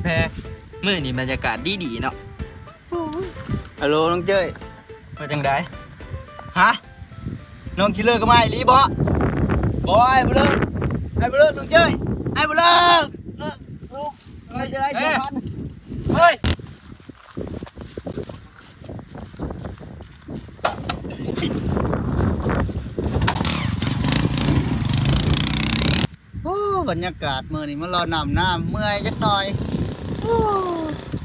ແພ ມື້ນີ້ບັນຍາກາດດີໆເນາະ. ຮັລໂຫຼ ນ້ອງເຈ້ຍ ວ່າຈັ່ງໃດ? ຮະ? ນ້ອງຊິເລີກກັບອ້າຍອີ່ຫຼີບໍ? ບໍ່ ອ້າຍບໍ່ເລີກ ອ້າຍບໍ່ເລີກ ນ້ອງເຈ້ຍ ອ້າຍບໍ່ເລີກ. ເອີ ເອີ ເອີ ຈະໄດ້ສຽວພັນ ເຮີ້ຍ. ໂອ້ ບັນຍາກາດມື້ນີ້ມາເລາະນ້ຳນາ ເມື່ອຍຈັກໜ່ອຍ. ໂອ້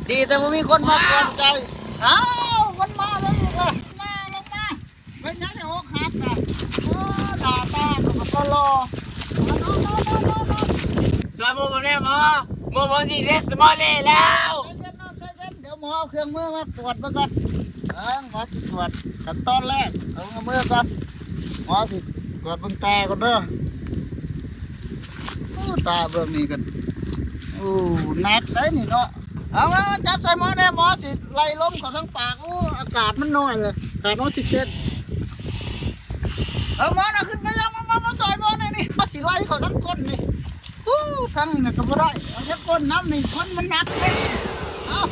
ດີແຕ່ບໍ່ມີຄົນມາກວນໃຈ. ອ້າວ ມັນມາແລ້ວລູກເອີຍ ມາ ລົງມາ. ເປັນຫຍັງໄດ້ອົກຫັກນະ? ໂອ້ ໜ້າຕາກໍບໍ່ຫຼໍ່. ຊ່ວຍໝູ່ຜົມແດ່ໝໍ ໝູ່ຜົມຊິເດສມອເລແລ້ວ. ໃຈເຢັນ ໃຈເຢັນ ດຽວໝໍເອົາເຄື່ອງມືມາກວດເບິ່ງກ່ອນ. ເອີ ໝໍຊິກວດຂັ້ນຕອນແລກ ເອົາມືກ່ອນ. ໝໍຊິກວດເບິ່ງຕາກ່ອນເດີ. ໂອ້ ຕາເບື້ອງນີ້ກໍ ໂອ້ ໜັກໄດ໋ນີ້ເນາະ. ເອົາ ເອົາ ຈັບໃສ່ໝໍແດ່ ໝໍຊິໄລ່ລົມເຂົ້າທາງປາກ. ໂອ້ ອາກາດມັນນ້ອຍເລີຍ ຂາດອອກຊີເຈນ. ເອົາ ໝໍນະ ຂຶ້ນໄປແລ້ວ ມາ ມາ ມາຊ່ອຍໝໍແດ່ນີ້ ມາຊິໄລ່ເຂົ້າທາງກົ້ນນີ້. ໂອ້ ທາງນີ້ກໍບໍ່ໄດ້ ເອົາແຕ່ກົ້ນນຳນີ້ ຄົນມັນໜັກເດ້. ເອົາ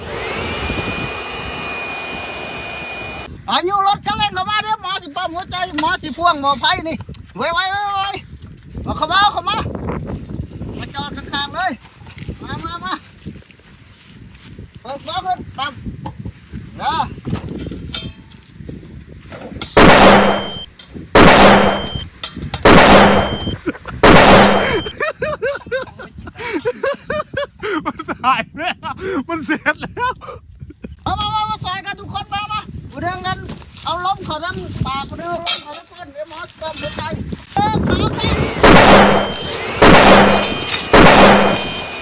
ອາ ຍູ້ລົດຊາເລັງເຂົ້າມາເດີ້ ໝໍຊິປ້ຳຫົວໃຈ ໝໍຊິພວງໝໍໄຟນີ້. ໄວໆໆໆ ເອົາເຂົ້າມາ ເອົາເຂົ້າມາ ມາຈອດຂ້າງໆເລີຍ. ມາ ມາ ມາ ເປີດໝໍຂຶ້ນ ປັບ ເດີ. ມັນຕາຍແລ້ວ ມັນເສັດແລ້ວ. ມາ ມາ ມາ ມາຊ່ອຍກັນທຸກຄົນ ມາ ມາ ຜູ້ໜຶ່ງກັນ ເອົາລົມເຂົ້າທາງປາກ ຜູ້ໜຶ່ງເອົາລົມເຂົ້າທາງກ້ນ ເອົາໝໍປ້ຳຫົວໃຈ. ເອີ ຂາໄປ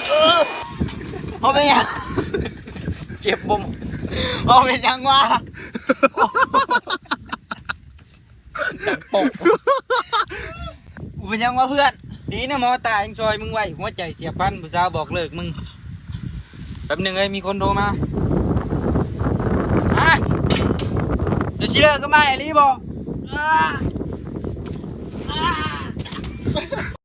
ເອີ ເຮົາເປັນຫຍັງ? ເຈັບບໍ່? ເຮົາເປັນຫຍັງວະ? ໂປະ ກູເປັນຫຍັງວະເພື່ອນ? ດີນະໝໍຕາຍັງຊ່ອຍມຶງໄວ້ ຫົວໃຈສຽບພັນ ຜູ້ສາວບອກເລີກມຶງ. ແປັບໜຶ່ງເອີຍ ມີຄົນໂທມາ. ຮະ? ເຈົ້າຊິເລີກກັບອ້າຍອີ່ຫຼີບໍ? ອາ ອາ.